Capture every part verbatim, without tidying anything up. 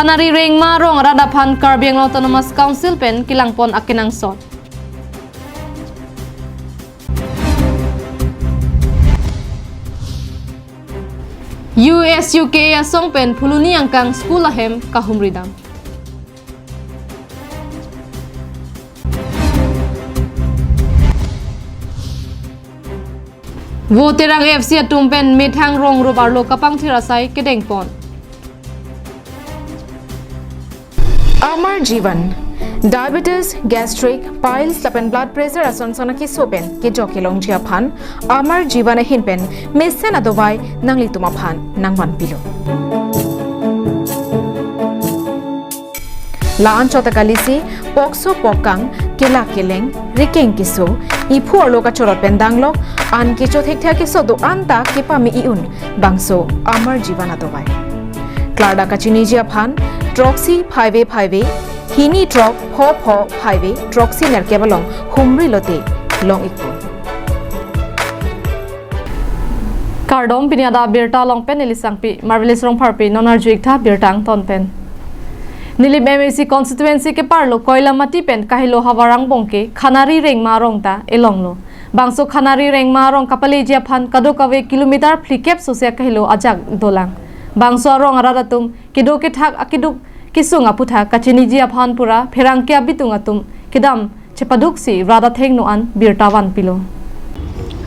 Khanari Rengma arong arat aphan Karbi Anglong Autonomous Council pen kelangpon akenangsot. U S U K asong pen Phuloni angkang school ahem kahumri dam. Voterang F C atum pen methang rong rup arlo kapangthir asai kedengpon. Amar Jeevan, diabetes, gastric, piles lapen blood pressure ason son akeso pen kejok kelongji aphan Amar Jeevan ahin pen mesen adovai nanglitum aphan nangvanpilo. La-anchot akalisi pokso pokkang, kelak keleng, rikeng keso, iphu arlo kachorot pen danglok, an kecho thekthe akeso do-an ta kepame i-un bangso Amar Jeevan adovai. Klardak kachiniji aphan throksi phaivei phaivei, hini throk pho pho phaivei, throksi nerkep along humri lote long-ikpo. Kardom, pini adap birta along pen neli Sangpi Marvelous Rongpharpi, non arju-ik tha birta angton pen. Nilip M A C constituency keparlo Koilamati pen Kahelo havar angbong ke Khanari Rengma arong ta elonglo. Bangso Khanari Rengma arong kapaleji aphan kadokave kilometer phlikep sose Kahelo ajak dolang. Bangso arong arat atum kedo kethak akeduk kesung aputhak kachiniji aphan pura pherangke abitung atum kedam chepaduksi rat athengno an birta vanpilo.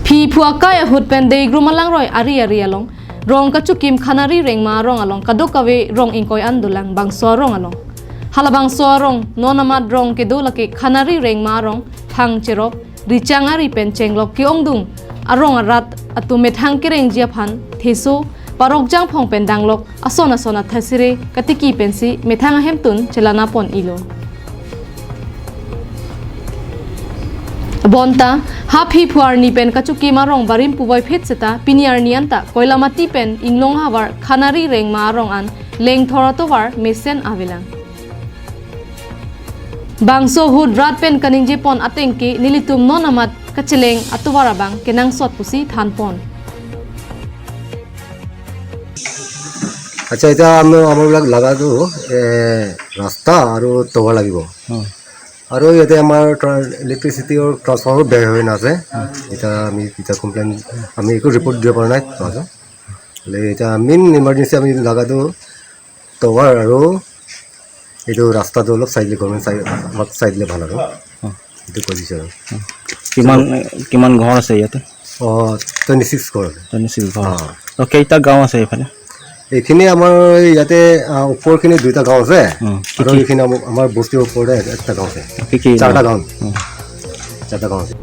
Phiphu akai ahut pen Deigrum alangroi ari ari along rong kachukim Khanari Rengma arong along kadokave rong ingkoi an dolang bangso arong along. Halabangso arong non amat rong kedo lake Khanari Rengma arong, Thang Cherop, Richang ari pen chenglok ke-ongdung arong arat atum methang kerengji aphan theso, parok jangphong pen danglok ason ason athasire katiki pensi methang ahemtun chelanapon-ilo. Bonta ha Phiphu arni pen kachukim arong barim puvoiphit seta pini arni anta Koilamati pen Inglong havar Khanari Rengma arong an lengthor atovar mesen avelang. Bangso ahut rat pen kaningjepon ateng ke nelitum non amat kacheleng atovar abang kenangsot pusi thanpon. আচ্ছা, এতিয়া আমি, আমাৰবিলাক লগাটো, এ, ৰাস্তা আৰু টাৱাৰ লাগিব। আৰু ইয়াতে আমাৰ ট্ৰা-, ইলেক্ট্ৰিচিটিৰ ট্ৰান্সফৰ্মাৰ বেয়া হৈ আছে। এতিয়া আমি, এতিয়া কমপ্লেইন, আমি একো ৰিপৰ্ট দিব পৰা নাই। হ'লে এতিয়া মেইন ইমাৰ্জেঞ্চি আমি লগাটো টাৱাৰ আৰু এইটো ৰাস্তাটো অলপ চাই দিলে, গভৰ্ণমেণ্ট চাই, আমাক চাই দিলে ভাল আৰু। এইটো কৈ দিছোঁ আৰু। কিমান, কিমান ঘৰ আছে ইয়াতে? অ, টুৱেণ্টি ছিক্স ঘৰ আছে। টুৱেণ্টি ছিক্স ঘৰ। অ। তো কেইটা গাঁও আছে এইফালে? এইখিনি আমাৰ ইয়াতে, আ, ওপৰখিনি দুইটা গাঁও আছে। উম, কি আৰু কি? এইখিনি আমাৰ, আমাৰ বস্তিৰ ওপৰতে একটা গাঁও আছে। কি কি চাৰিটা গাঁও? গাঁও। উম। চাৰিটা গাঁও আছে।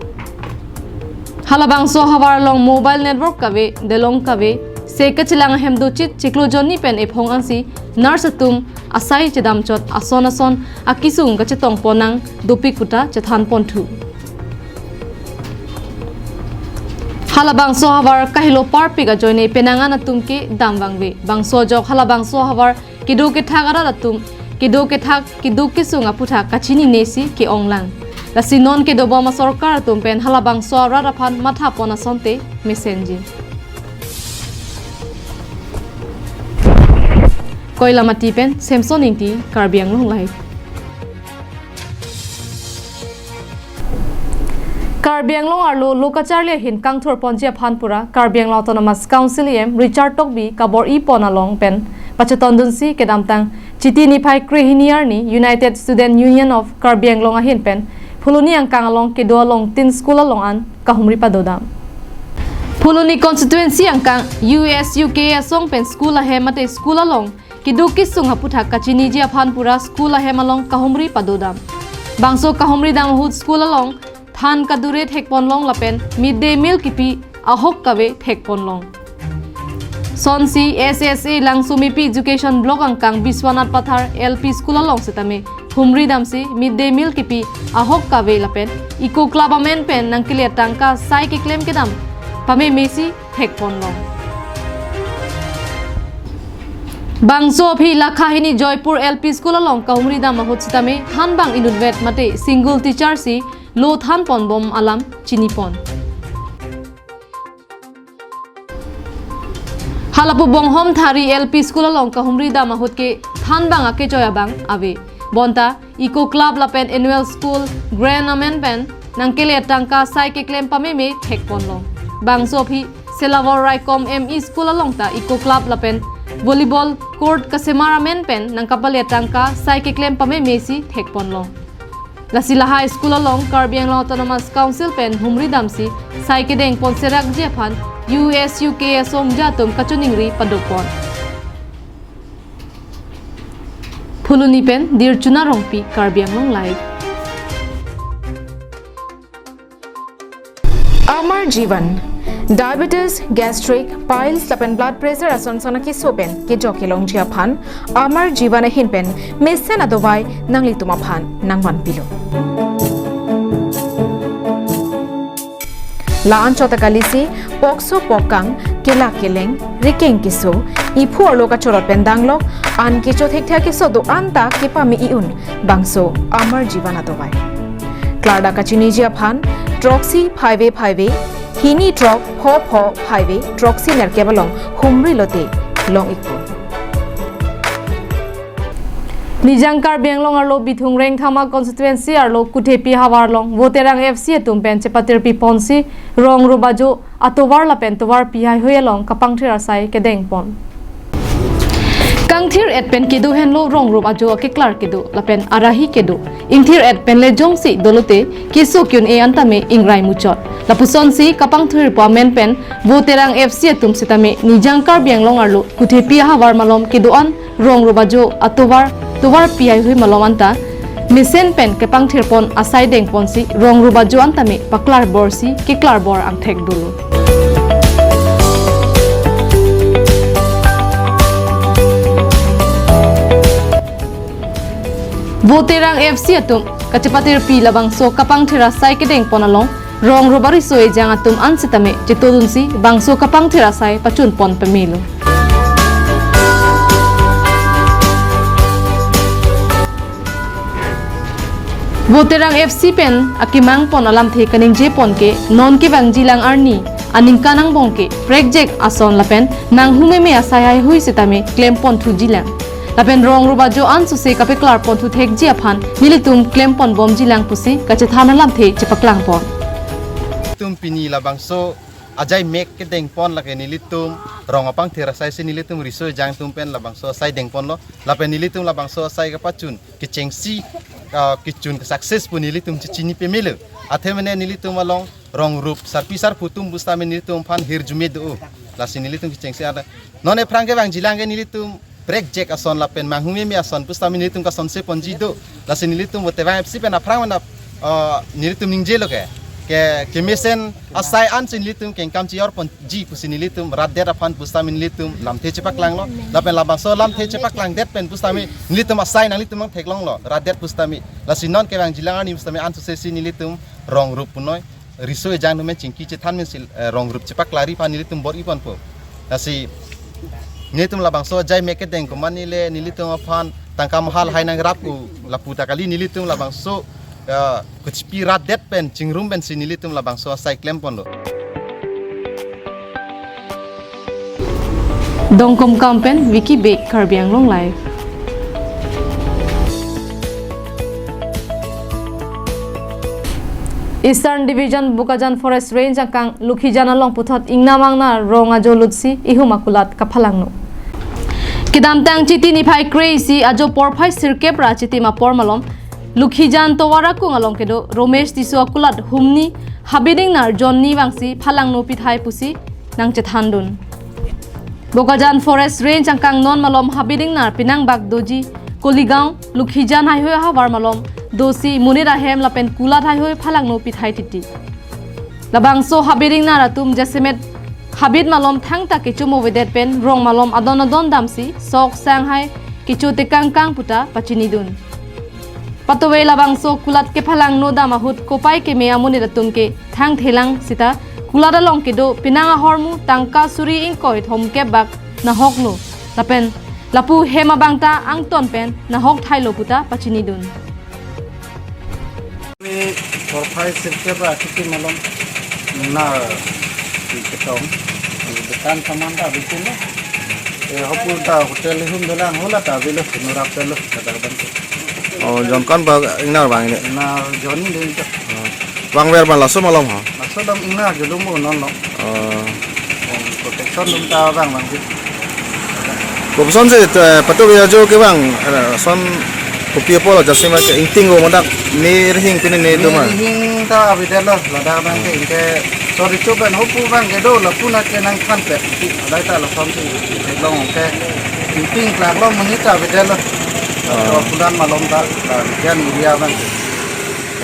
Halabangso havar along mobile network kave, delong kave, se kachelang ahem dochit chiklo jonni pen ephong ansi nurse atum asai chedamchot ason ason akesung kachetongpon nang dopik puta chethanponthu. Halabangso havar kahelo parpik ajoine penang an atum ke damvangve. Bangso ajok halabangso havar kedo kethak arat atum kedo kethak keduk kesung aputhak kachinine si ke-onglang. Lasi non kedobom asorkar atum pen halabangso arat aphan mathapon asonte mesenji. Koilamati pen Samson Ingti, Karbi Anglong Live. Karbi Anglong arlo lo kacharli ahin kangthurponji aphan pura Karbi Anglong Autonomous Council E M Richard Tokbi kabor-ipon along pen pachetondunsi kedamtang Chiti niphai krehini arni United Student Union of Karbi Anglong ahin pen Phuloni angkang along kedo along tin school along an kahumri padodam. Phuloni constituency angkang U S U K asong pen school ahem mate school along keduk kesung aputhak kachiniji aphan pura school ahem along kahumri padodam. Bangso kahumri dam ahut school along than kadure thekponlong lapen mid day meal kipi ahok kave thekponlong. Sonsi S S A Langsomepi Education Block angkang Biswanath Pathar L P School along setame humri damsi mid day meal kipi ahok kave lapen Eco Club amen pen nangkele tangka sai keklem kedam pamemesi thekponlong. Bangso aphi lakha hini Joypur L P School along kahumri dam ahut sitame thanbang inutvet mate single teacher si lo thanponbom alam chinipon. Halapu Bonghom Thari L P School along kahumri dam ahut ke thanbang akejoi abang ave. Bonta Eco Club lapen Annual School Grant amen pen nangkele tangka sai keklem pameme thekponlong. Bangso aphi Selawor Raikom M E School along ta Eco Club lapen volleyball court kasemar amen pen nangkapale tangka sai keklem pameme si thekponlong. Lasi lahai school along Karbi Anglong Autonomous Council pen humri damsi sai kedeng ponserakji aphan U S U K S ongja atum kachiningri padopon. Phuloni pen Dirchuna Rongpi, Karbi Anglong Live. Amar Jeevan, diabetes, gastric, piles lapen blood pressure ason son akeso pen kejok kelongji aphan Amar Jeevan ahin pen mesen adovai nanglitum aphan nangvanpilo. La-an chot ta kalisi, pokso pokkang, kelak keleng, rikeng keso, iphu arlo kachorot pen danglok, an kecho thekthak keso do-an ta kepame i-un, bangso Amar Jeevan adovai. Klardak kachiniji aphan, throksi phaive phaive, hini throk pho pho phaive, throksi nerkep along humri lote long-ikpo. Nijang Karbi Anglong arlo Bithung Rengthama constituency arlo Kuthepi havar along Voterang F C atum pen chepatirpi ponsi rong rup ajo atovar lapen tovar pi haihui along kapangthir asai kedengpon. Kangthir et pen kedo henlo rong rup ajo akeklar kedo lapen arahi kedo. Ingthir et pen le jongsi dolote keso kyun e antame ingrai muchot. Lapusonsi kapangthirpo amen pen Voterang F C atum sitame Nijang Karbi Anglong arlo Kuthepi havar malom kedo-an rong rup ajo atovar tovar pi haihui malom anta mesen pen kepangthirpon asai dengponsi rong rup ajo antame paklarborsi keklarbor angthek dolo. Voterang F C atum kachepatirpi labangso kapangthir asai kedengpon along rong rup ariso ejang atum an sitame chetodunsi bangso kapangthir asai pachunpon pemelo. Voterang F C pen akemangpon alamthe kaningjepon ke non kevangjilang arni aningkan angbong ke prekjek ason lapen nanghumeme asai haihui sitame klempon thujilang. Lapen rong rup ajo ansose kapeklarpon thuthekji aphan nelitum klemponbomjilang pusi kachethan alamthe chepaklangpon. Tum pini labangso ajai mek kedengpon lake nelitum rong apangthir asai si nelitum riso ejang atum pen labangso asai dengponlo. Lapen nelitum labangso asai kapachun kechengsi, ah, kechun ke success pu nelitum chechini pemelo. Athe mene nelitum along rong rup sarpi sarpo atum pusitame nelitum aphan hirjume do. Lasi nelitum kechengsi ada. Non ephrang kevangjilang ke nelitum prekjek ason lapen manghumeme ason pusitame nelitum kasonse ponji do. Lasi nelitum Voterang F C pen aphrang mana, ah, nelitum ningjelo ke, ke, kemesen asai ansi nelitum kengkam chiyorponji pusi nelitum rat det aphan pusitame nelitum lamthe chepaklanglo. Lapen labangso lamthe chepaklangdet pen pusitame nelitum asai nanglitum nangtheklonglo rat det pusitame. Lasi non kevangjilang arni pusitame ansose si nelitum rong rup punoi riso ejang atum pen chingki chethan mensi, eh, rong rup chepaklari aphan nelitum bor-iponpo. Lasi nelitum labangso ajai mek kedeng komatne le nelitum aphan tangka mahal hai nangrap-o lapu ta kali, nelitum labangso, eh, kuchepi rat det pen chingrum pensi nelitum labangso asai klemponlo. Dongkamukam pen Vicky Bey, Karbi Anglong Live. Eastern Division Bokajan Forest Range angkang Lukhijan along puthot ingnam angnar rong ajo lutsi ihum akulat kaphalangno. Kedamtang Chiti niphai kre-isi ajo porphai sirkep ra chitim apor malom Lukhijan tovar akung along kedo Romesh Tisso akulat humni habidingnar jonni vangsi phalangno pithai pusi nangchethandun. Bokajan Forest Range angkang non malom habidingnar penang bak doji Koligaon, Lukhijan haihui ahavar malom dosi monit ahem lapen kulat haihui phalangno pithai titi. Labangso habidingnar atum jasemet habit malom thangta kecho movedet pen rong malom adon adon damsi sok sang hai kecho tekangkang puta pachinidun. Patove labangso kulat kephalangno dam ahut kopai keme amonit atum ke thangthelang sita kulat along kedo penang ahormu tangka suri ingkoi thomkep bak nahoklo lapen lapu hem abangta angton pen nahok thailo puta pachinidun. Porphai sirkep ra chitim malom na ketong dukan saman ta bikin lo. Eh, hopu ta hotel hum dolang hola ta bilo nurap telo kadar ban. Oh, jon kon ba ingnar bang ini. Na joni dei to. Bang ver ban laso malom ha. Laso dam ingnar julum mo non lo. Oh. Protection dum ta bang bang. Kopson si eh, patu ya jo ke bang eh, son kopi apo la jasi ma ke ingting go madak ni rihing pini ni duma. Hing ta abidet lo ladak bang ke ingke sorry chup ban hopu bang ke do la puna ke nang than pet. Adai ta la som si long ke ingting klak lo muni ta abidet lo. Pulan malom ta la jan area bang ke.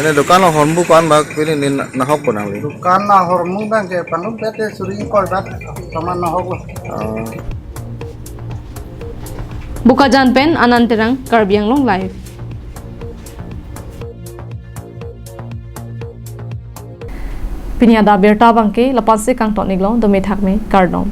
Ini dukan lo hormu kan bak pini ni nahok ko nangli. Dukan na hormu bang ke pangrum pete suri koi bak saman nahok lo. Bokajan pen Anand Terang, Karbi Anglong Live. Pini adak abirta abangke lapu-ansi kangton-iklo, dome thakme, kardom.